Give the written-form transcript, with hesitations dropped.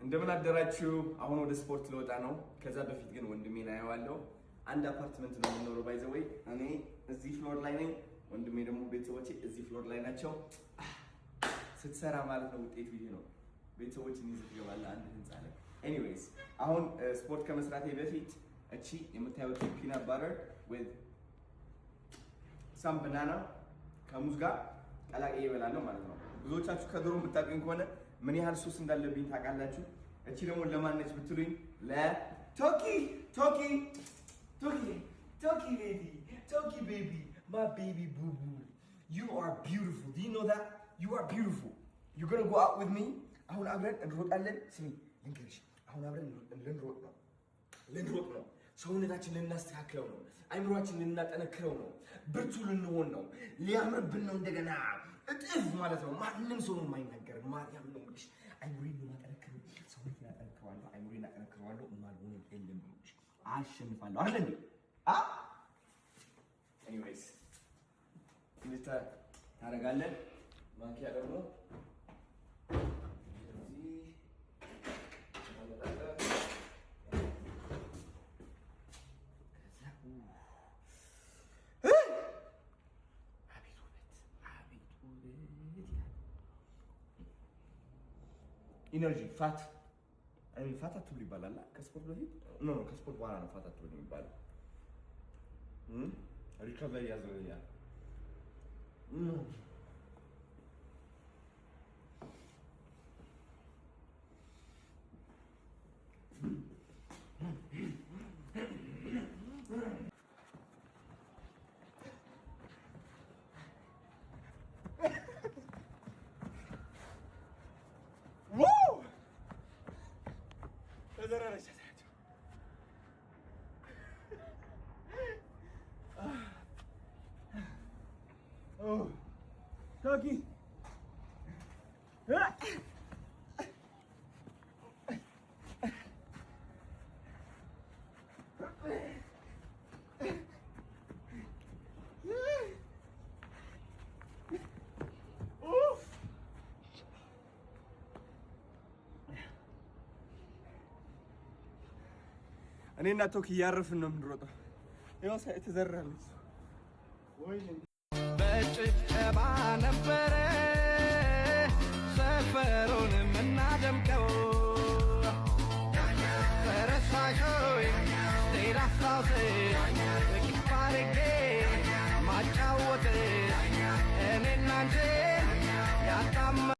እንደምን አደራችሁ። አሁን ወደ ስፖርት ልወጣ ነው። ከዛ በፊት ግን ወንድሜን አየዋለሁ። አንድ አፓርትመንት ነው የምንኖረው። By the way እኔ እዚህ floor ላይ ነኝ፣ ወንድሜ ደግሞ ቤተሰቦቼ እዚህ floor ላይ ናቸው። ስትሰራ ማለት ነው ውጤቱ ይህ ነው። ቤተሰቦችን ይዘህ ትገባለህ አንድ ህንፃ ላይ። Anyways አሁን ስፖርት ከመስራቴ በፊት እቺ የምታዩት peanut butter with some banana ከሙዝ ጋር ቀላቅዬ እበላለሁ ማለት ነው። ብዙዎቻችሁ ከድሮ የምታውቁኝ ከሆነ ምን ያህል ሱስ እንዳለብኝ ታውቃላችሁ። እቺ ደግሞ ለማነች ብትሉኝ ለቶኪ። ቶኪ ቶኪ ቶኪ baby ቶኪ baby my baby boo boo, you are beautiful. Do you know that you are beautiful? You gonna go out with me? አሁን አብረን እንሮጣለን። ስሚ ልንገርሽ፣ አሁን አብረን ልንሮጥ ነው፣ ልንሮጥ ነው። ሰውነታችን ልናስተካክለው ነው። አይምሯችን ልናጠነክረው ነው። ብርቱ ልንሆን ነው። ሊያምርብን ነው። እንደገና እጥፍ ማለት ነው። ማንም ሰው ነው የማይናገር። ማርያም ነው የምልሽ። አይምሮዬን ነው የማጠነክረው። ሰውነቴን አጠነክረዋለሁ። አይምሮዬን አጠነክረዋለሁ። የማልሆነው የለም ነው የምልሽ። አሸንፋለሁ አይደል እንዴ? አ anyways እንዴት ታደርጋለን? ማንኪያ ደግሞ እዚህ ታመጣለህ። ከዛ አቤት ውበት፣ አቤት ውበት ይላል። Energy fat fat አትብሉ ይባላል። ከስፖርት በፊት no no ከስፖርት በኋላ ነው fat አትብሉ የሚባለው። Recovery ያዘኛል። ተዘረረች። ቶኪ። እኔና ቶኪ እያረፍን ነው የምንሮጠው። ይኸው ተዘራለች። በጭብጨባ ነበረ ሰፈሩን የምናደምቀው።